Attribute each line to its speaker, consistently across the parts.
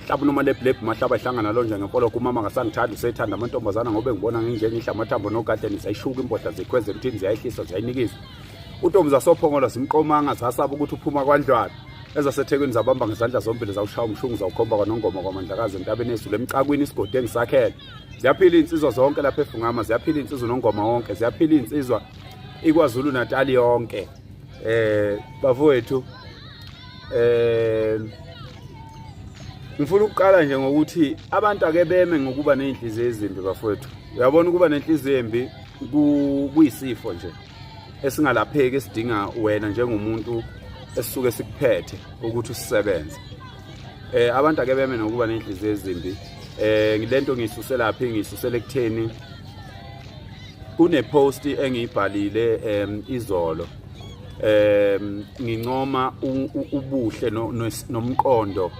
Speaker 1: Hlaba noma lebhlebhu mahlaba ihlangana lo nje ngemfologo umama ngasangithandi usethanda amantombazana ngoba engibona nginje ngidla amathambo nogadleni zayishuka imbodla zikhweza emthini ziyayihlisa ziyayinikiza uNtombi zasophongolo zimqomanga zasaba ukuthi uphuma kwandlwana ezasethekwini zabamba ngezandla zombili zawushaya umshungu zawukhomba kwanongoma kwamandlakazi entabeni ezulu emcakwini isigodi engisakhele ziyaphila iy'nsizwa zonke lapha efungama ziyaphila iy'nsizwa nongoma wonke ziyaphila iy'nsizwa ikwazulu natali yonke eh bafowethu eh ngifuna ukuqala nje ngokuthi abantu ake beme ngokuba nezinhliziyo ezimbi bafowethu uyabona ukuba nenhliziyo embi kuyisifo nje esingalapheki esidinga wena njengomuntu esisuke sikuphethe ukuthi usisebenze eh abantu ake beme nokuba nenhliziyo ezimbi eh lento ngiyisusela phi ngiyisusela ekutheni kunepost engiyibhalile izolo ngincoma ubuhle nomqondo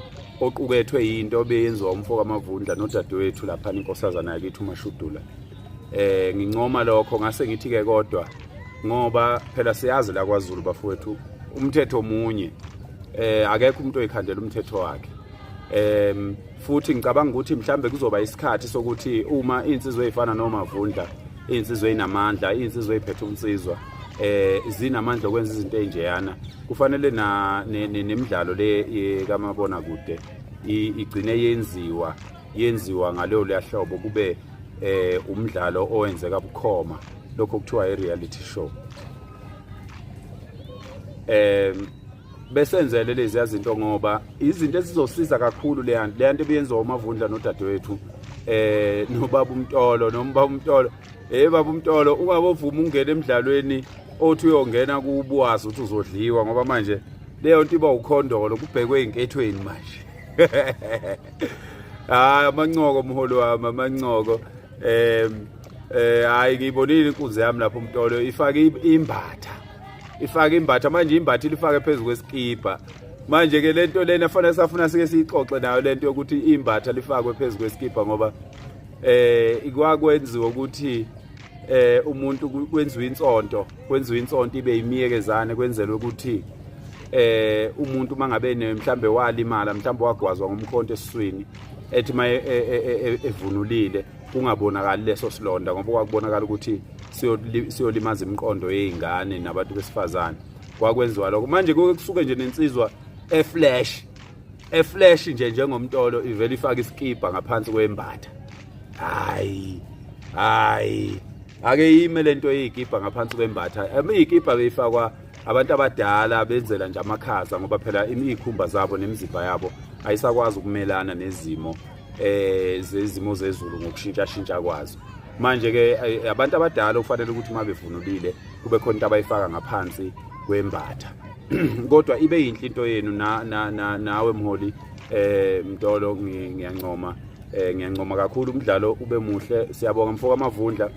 Speaker 1: oqukethwe yinto obeyenziwa umfo kaMavundla nodadewethu lapha inkosazana yakithi uMashudula ngincoma lokho ngase ngithi ke kodwa ngoba phela siyazi la kwaZulu bafowethu umthetho omunye akekho umuntu oyikhandela umthetho wakhe futhi ngicabanga ukuthi mhlambe kuzoba isikhathi sokuthi uma insizwe ezifana noMavundla insizwe enamandla insizwe eziphethe unsizwa zinamandla okwenza izinto ezinjeyana kufanele na nemidlalo le kamabona kude igcine yenziwa yenziwa ngaleyo lehlobo kube umdlalo owenzeka bukhoma lokho kuthiwa i-reality show besenzele lezi zinto ngoba izinto ezizosiza kakhulu leya nto leya nto ebiyenziwa uMavundla nodadewethu nobaba uMtolo noma uMtolo baba uMtolo ungabovuma ungena emidlalweni othi uyongena kubuwazi ukuthi uzodliwa ngoba manje leyo nto iba ukhondolo kubhekwe inkethweni manje hayi amancoko mholi wami amancoko hayi ngiyibonile inkunzi yami lapho uMtolo ifake imbatha ifake imbatha manje imbatha ilifake phezulu kwesikipa manje ke lento lena fanele safuna sike siyixoxe nayo lento yokuthi imbatha lifakwe phezulu kwesikipa ngoba ikwakwenziwa ukuthi umuntu kwenziwa insonto kwenziwa insonto ibe imiyekezane kwenzelwe ukuthi umuntu mangabe mhlambe walimala mhlambe wagwazwa ngomkhonto esiswini ethi maye evunulile kungabonakali leso silonda ngoba kwakubonakala ukuthi siyolimaza imiqondo yezingane nabantu besifazane kwakwenziwa lokho manje kuke kusuke nje nensizwa eflash eflash nje njengomtolo ivele ifaka isikibha ngaphansi kwembatha hayi hayi ake ime lento yeyikibha ngaphansi kwembatha iyikibha beyifakwa abantu abadala benzela nje amakhaza ngoba phela izikhumba zabo nemizimba yabo ayisakwazi ukumelana nezimo zezimo zezulu ngokushintsha shintsha kwazo manje ke abantu abadala kufanele ukuthi uma bevunulile kube khona into abayifaka ngaphansi kwembatha kodwa ibe yinhle into yenu na na nawe mholi Mtolo ngiyancoma ngiyancoma kakhulu umdlalo ube muhle siyabonga mfoka Mavundla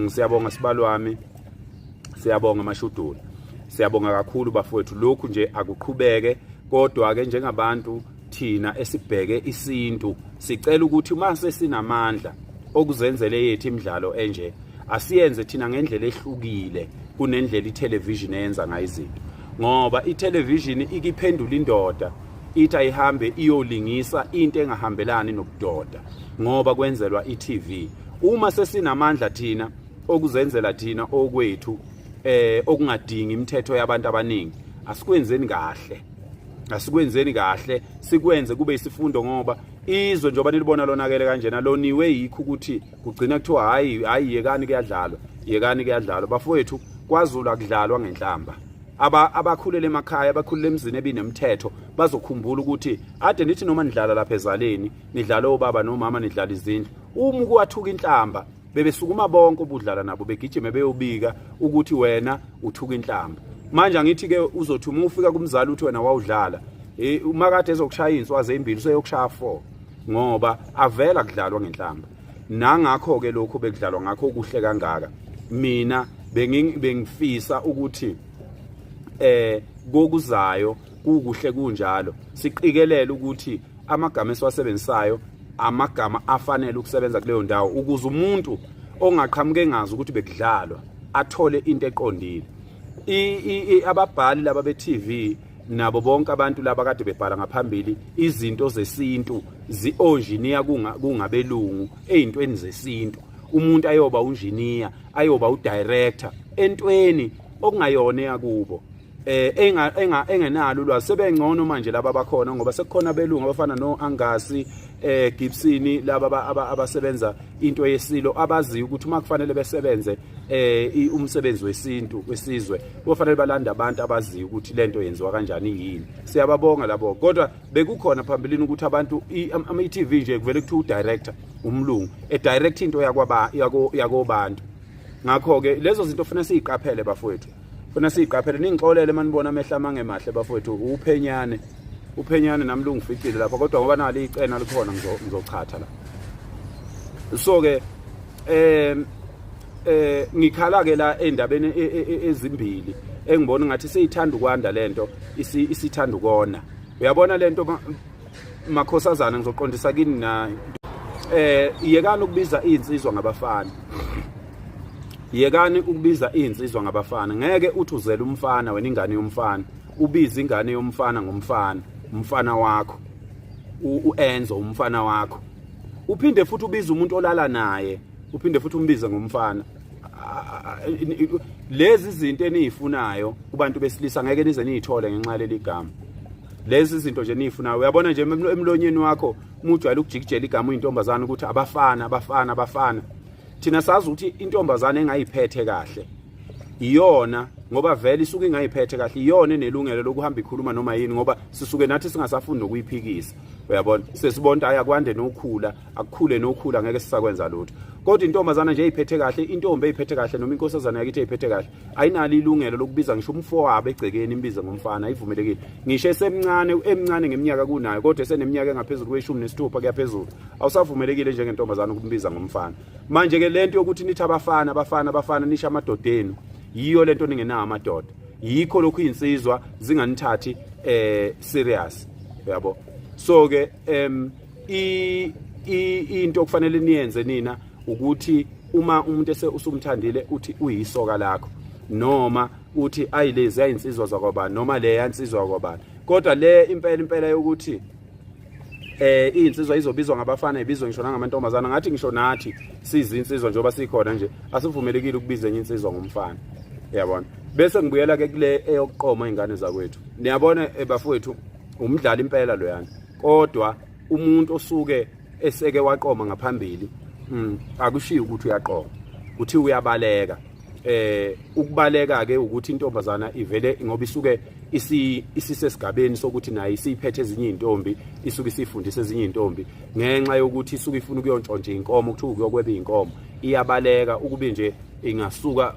Speaker 1: siyabonga sibalwami siyabonga Mashudula siyabonga kakhulu bafowethu lokhu nje akuqhubeke kodwa ke njengabantu thina esibheke isintu sicela ukuthi uma sesinamandla okuzenzele yethu imidlalo enje asiyenze thina ngendlela ehlukile kunendlela itelevision eyenza ngayo izinto ngoba itelevision ikiphendula indoda ithi ayihambe iyolingisa into engahambelani nobudoda ngoba kwenzelwa iTV uma sesinamandla thina okuzenzela thina okwethu okungadingi imithetho yabantu abaningi asikwenzeni kahle asikwenzeni kahle sikwenze kube isifundo ngoba izwe njengoba nilibona lonakele kanjena loniwe yikho ukuthi kugcina kuthiwa hayi hayi yekani kuyadlalwa yekani kuyadlalwa bafowethu kwaZulu akudlalwa ngenhlamba abakhulele emakhaya abakhulele emzini ebinemthetho bazokhumbula ukuthi ade nithi noma nidlala lapha ezaleni nidlala obaba nomama nidlala izindlu uma kuwathuka inhlamba bebesukuma bonke obudlala nabo begijime beyobika ukuthi wena uthuka inhlamba manje angithi ke uzothi uma ufika kumzali uthi wena wawudlala uma kade ezokushaya inswazi ezimbili useyokushaya 4 ngoba avela kudlalwa ngenhlamba nangakho ke lokhu bekudlalwa ngakho kuhle kangaka mina bengifisa ukuthi kokuzayo kukuhle kunjalo siqikelele ukuthi amagama esiwasebenzisayo amagama afanele ukusebenza kuleyo ndawo ukuze umuntu ongaqhamuke engazi ukuthi bekudlalwa athole into eqondile ababhali laba be-TV nabo bonke abantu laba kade bebhala ngaphambili izinto zesintu zi-onjiniya kungabelungu ey'ntweni zesintu. Umuntu ayoba unjiniya, ayoba udirector entweni okungayona eyakubo, eh enga engenalo ulwazi. Sebengcono manje laba abakhona ngoba sekukhona abelungu abafana no Angasi, Gibson, laba abasebenza into yesilo, abaziyo ukuthi uma kufanele besebenze umsebenzi wesintu wesizwe kufanele balande abantu abaziyo ukuthi lento yenziwa kanjani yini. Siyababonga labo, kodwa bekukhona phambilini ukuthi abantu ama-TV nje kuvele kuthiwa udirector umlungu edirect into yakwaba yakobantu. Ngakho-ke lezo zinto funa siyiqaphele bafowethu, funa siyiqaphele. Ningixolele manibona amehlo amangemahle bafowethu, uphenyane uphenyane nami lungificile lapha, kodwa ngoba nali icena likhona ngizochatha la. So ke ngikhala ke la endabeni ezimbili engibona ngathi seyithanda ukwanda lento, isithanda ukona. Uyabona lento makhosazana, ngizoqondisa kini na, yekani ukubiza izinsizwa ngabafana, yekani ukubiza izinsizwa ngabafana. Ngeke uthi uzele umfana wena, ingane yomfana, ubize ingane yomfana ngomfana, umfana wakho uEnzo, umfana wakho, uphinde futhi ubize umuntu olala naye, uphinde futhi umbize ngomfana. Lezi zinto enizifunayo kubantu besilisa ngeke nize niyithole ngenxa leli gama. Lezi zinto nje niyifunayo, uyabona nje emlonyeni wakho uma ujwayele ukujikijela igama uyintombazane ukuthi abafana, abafana, abafana. Thina sazi ukuthi intombazane engayiphethe kahle iyona, ngoba vele isuke ingayiphethe kahle, iyona enelungelo lokuhamba ikhuluma noma yini, ngoba sisuke nathi singasafuni nokuyiphikisa. Uyabona, sesibona hayi akwande nokhula, akukhule nokhula, ngeke sisakwenza lutho. Kodwa intombazana nje eyiphethe kahle, intombi eyiphethe kahle noma inkosazana yakithi eyiphethe kahle, ayinalo ilungelo lokubiza ngisho umfowabo egcekeni imbize ngomfana, ayivumelekile. Ngisho esemncane, emncane ngeminyaka kunayo, kodwa eseneminyaka engaphezulu kweshumi nesithupha kuyaphezulu, awusavumelekile njengentombazana ukumbiza ngomfana. Manje ke lento yokuthi nithi abafana, abafana, abafana, nisho amadoda enu, yiyo lento ningenawo amadoda. Yikho lokhu izinsizwa zinganithathi serious, uyabo. So ke into okufanele niyenze nina ukuthi uma umuntu ese usumthandile uthi uyisoka lakho, noma uthi ayilezi ayinsizwa zakwabani, noma le yansizwa kwabani. Kodwa le impela impela yokuthi izinsizwa izobizwa ngabafana, ibizwe ngisho nangamantombazana, ngathi ngisho nathi sizinsizwa njengoba sikhona nje asivumelekile ukubiza enye insizwa ngomfana, uyabona. Bese ngibuyela ke kule eyokuqoma ingane zakwethu. Niyabona bafowethu, umdlali impela loyana, kodwa umuntu osuke eseke waqoma ngaphambili akushiyi ukuthi uyaqoma, kuthi uyabaleka. Ukubaleka ke ukuthi intombazana ivele ngoba isuke isisesigabeni sokuthi naye isiphethe ezinye izintombi, isuke isifundisa ezinye izintombi, ngenxa yokuthi isuke ifuna ukuyontshontsha inkomo, kuthiwa ukuyokweba inkomo, iyabaleka. Ukube nje ingasuka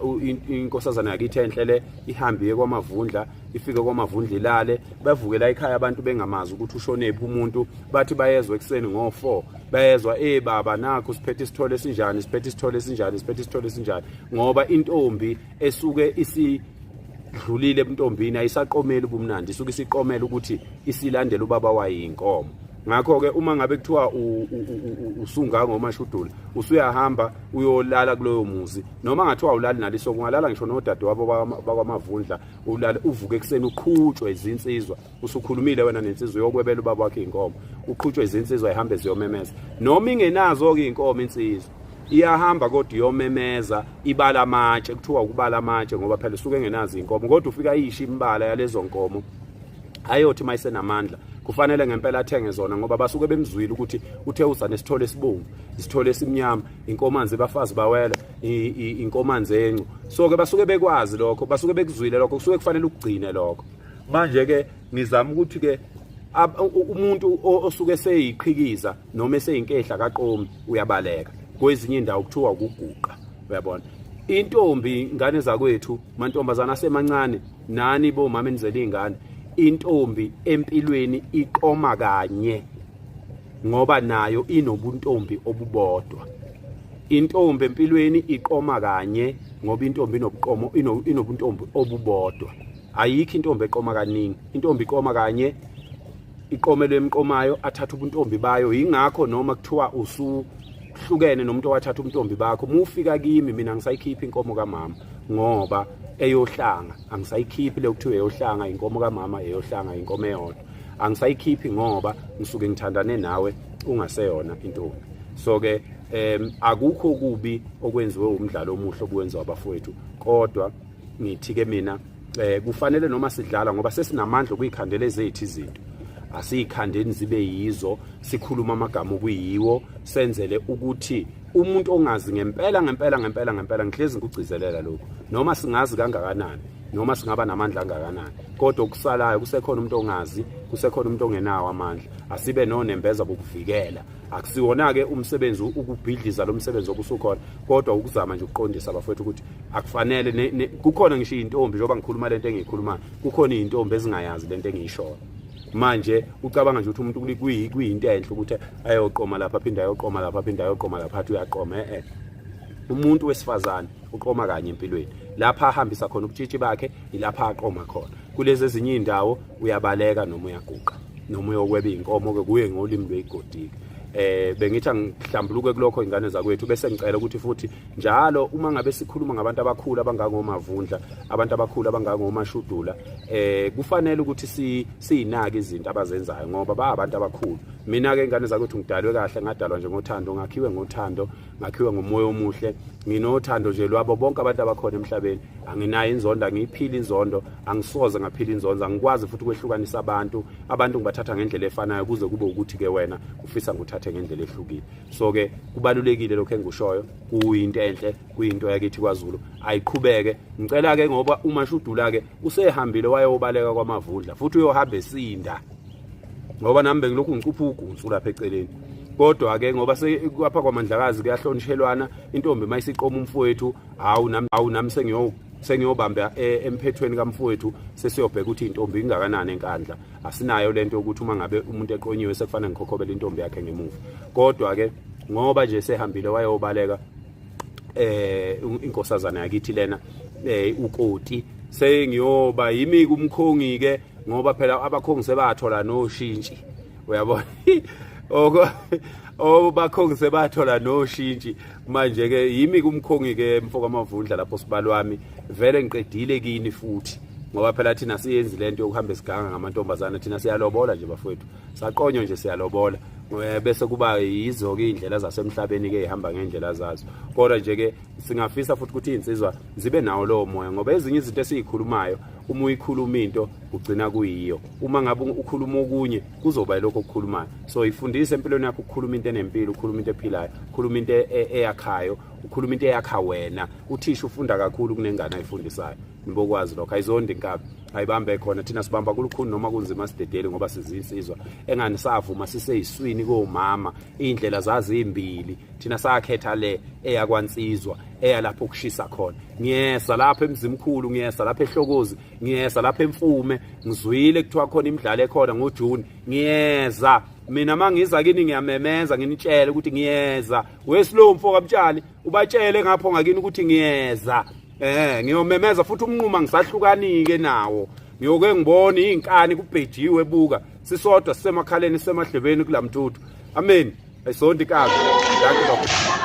Speaker 1: inkosazana yakithi enhle le ihambe iye kwaMavundla, ifike kwaMavundla ilale, bavukela ekhaya abantu bengamazi ukuthi ushonephi umuntu, bathi bayezwa ekuseni ngo-4, bayezwa baba nakho siphethe isithole esinjani, siphethe isithole esinjani, siphethe isithole esinjani. Ngoba intombi esuke isidlulile ebuntombini ayisaqomeli ubumnandi, isuke isiqomela ukuthi isilandela ubaba wayo inkomo. Ngakho-ke uma ngabe kuthiwa usungangomashudula usuyahamba uyolala kuloyo muzi, noma ngathiwa awulali naliso, kungalala ngisho nodadewabo bakwaMavundla, ulale uvuke ekuseni uqhutshwe izinsizwa, usukhulumile wena nensizwa uyokwebela ubaba wakhe inkomo, uqhutshwe izinsizwa ihambe ziyomemeza. Noma ingenazo-ke iy'nkomo insizwa iyahamba kodwa iyomemeza, ibala amatshe, kuthiwa ukubala amatshe ngoba phela usuke engenazo iy'nkomo, kodwa ufika ayisho imibala yalezo nkomo, ayothi uma isenamandla kufanele ngempela athenge zona, ngoba basuke bemzwile ukuthi uthe uza nesithole esibomvu, isithole esimnyama, inkomanzi bafazi bawela, inkomanzi encu. So ke basuke bekwazi lokho, basuke bekuzwile lokho, kusuke kufanele ukugcine lokho. Manje ke ngizama ukuthi ke umuntu osuke seyiqhikiza noma eseyinkehla kaqomi uyabaleka, kwezinye indawo kuthiwa ukuguqa, uyabona. Intombi, ingane zakwethu, mantombazana asemancane nani bomama enizele ingane, intombi empilweni iqoma kanye ngoba nayo inobuntombi obubodwa. Intombi empilweni iqoma kanye ngoba intombi inobuqomo, inobuntombi obubodwa. Ayikho intombi eqoma kaningi, intombi iqoma kanye, iqomelo emqomayo athatha ubuntombi bayo. Yingakho noma kuthiwa usuhlukene nomuntu owathatha ubuntombi bakho, uma ufika kimi mina ngisayikhipha inkomo kamama, ngoba Eyohlanga angisayikhiphi le kuthiwa eyohlanga, inkomo kamama eyohlanga, inkomo eyodwa angisayikhiphi ngoba ngisuke ngithandane nawe ungaseyona intombi. So ke akukho kubi okwenziwe umdlalo omuhle obuwenziwa abafowethu, kodwa ngithi ke mina kufanele noma sidlala, ngoba sesinamandla okuyikhandela ezethu izinto, asiyikhandeni zibe yizo, sikhuluma amagama okuyiwo, senzele ukuthi umuntu ongazi ngempela ngempela ngempela ngempela, ngihlezi ngikugcizelela lokhu, noma singazi kangakanani, noma singaba namandla angakanani, kodwa okusalayo kusekhona umuntu ongazi, kusekhona umuntu ongenawo amandla. Asibe nonembeza bokuvikela. Akusiwona-ke umsebenzi ukubhidliza lo msebenzi obusukhona, kodwa ukuzama nje ukuqondisa abafowethu ukuthi akufanele. Kukhona ngisho iy'ntombi, njengoba ngikhuluma lento engiyikhulumayo, kukhona iy'ntombi ezingayazi lento engiyishoyo manje. Ucabanga nje ukuthi umuntu kuyinto enhle ukuthi ayoqoma lapha, aphinde ayoqoma lapha, aphinde ayoqoma lapha, athi uyaqoma. E-e, umuntu wesifazane uqoma kanye empilweni. Lapha ahambisa khona ubutshitshi bakhe, ilapha aqoma khona. Kulezi ezinye iy'ndawo uyabaleka noma uyaguqa noma uyokweba iy'nkomo-ke, kuye ngolimi lweyigodike. Bengithi angihlambuluke kulokho, ingane zakwethu, bese ngicela ukuthi futhi njalo uma ngabe sikhuluma ngabantu abakhulu abangangomavundla, abantu abakhulu abangangomashudula, kufanele ukuthi siyinake izinto abazenzayo ngoba ba abantu abakhulu. Mina ke, ingane zakwethu, ngidalwe kahle, ngadalwa nje ngothando, ngakhiwe ngothando, ngakhiwe ngomoya omuhle. Nginothando nje lwabo bonke abantu abakhona emhlabeni. Anginayo inzondo, angiyiphili inzondo, angisoze ngaphila inzondo. Angikwazi futhi ukwehlukanisa abantu. Abantu ngibathatha ngendlela efanayo kuze kube ukuthi ke wena ufisa nguthathe ngendlela ehlukile. So ke kubalulekile lokho engikushoyo, kuyinto enhle, kuyinto yakithi kwaZulu, ayiqhubeke. Ngicela ke, ngoba uMashudula ke usehambile wayobaleka kwamavundla, futhi uyohamba esinda, ngoba nami bengilokhu ngicupha ugunsu lapha eceleni. Kodwa ke ngoba sekwapha kwamandlakazi kuyahlonishelwana, intombi mayisiqoma umfowethu, hawu nami, hawu nami sengiyobamba emphethweni kamfowethu, sesiyobheka ukuthi intombi ingakanani enkandla. Asinayo lento yokuthi uma ngabe umuntu eqonyiwe sekufanele ngikhokhobele intombi yakhe ngemuva. Kodwa ke ngoba nje sehambile wayobaleka inkosazana yakithi lena, ukoti, sengiyoba yimi kumkhongi ke, ngoba phela abakhongi sebathola noshintshi, uyabona, oko obakhongi sebathola noshintshi. Manje ke yimi kumkhongi ke, mfo kaMavundla, lapho sibalwami vele ngiqedile kini futhi, ngoba phela thina siyenzi lento yokuhamba esiganga ngamantombazana. Thina siyalobola nje bafowethu, saqonywa nje siyalobola, bese kuba yizo ke indlela zasemhlabeni ke, ihamba ngendlela zazo. Kodwa nje ke singafisa futhi ukuthi izinsizwa zibe nawo lowo moya, ngoba ezinye izinto esizikhulumayo, uma uyikhuluma into kugcina kuyiyo, uma ngabe ukhuluma okunye kuzoba yilokho okukhulumayo. So ifundise empilweni yakho ukukhuluma into enempilo, ukhuluma into ephilayo, ukhuluma into eyakhayo, ukhuluma into eyakha wena. Uthisha ufunda kakhulu kunengane ayifundisayo, nibokwazi lokho. Ayizondi inkabi, ayibambe khona. Thina sibamba kulukhuni noma kunzima, sidedeli, ngoba sizinsizwa engani savuma siseyiswini komama. Iy'ndlela zazimbili, thina sakhetha le eyakwansizwa, eyalapho kushisa khona. Ngiyeza lapha eMzimkhulu, ngiyeza lapha eHlokozi, ngiyeza lapha eMfume. Ngizwile kuthiwa khona imidlalo ekhona ngoJune, ngiyeza mina. Mangiza kini ngiyamemeza, nginitshele ukuthi ngiyeza. Wesilowo mfo kaMtshali, ubatshele ngapho ngakini ukuthi ngiyeza. Ngiyomemeza futhi umnquma ngisahlukani-ke nawo, ngiyoke ngibone iy'nkani kubhejiwe. Buka, sisodwa sisemakhaleni, sisemadlebeni kulamthuthu. Amen, ayisonto ikabi. Dankie baba.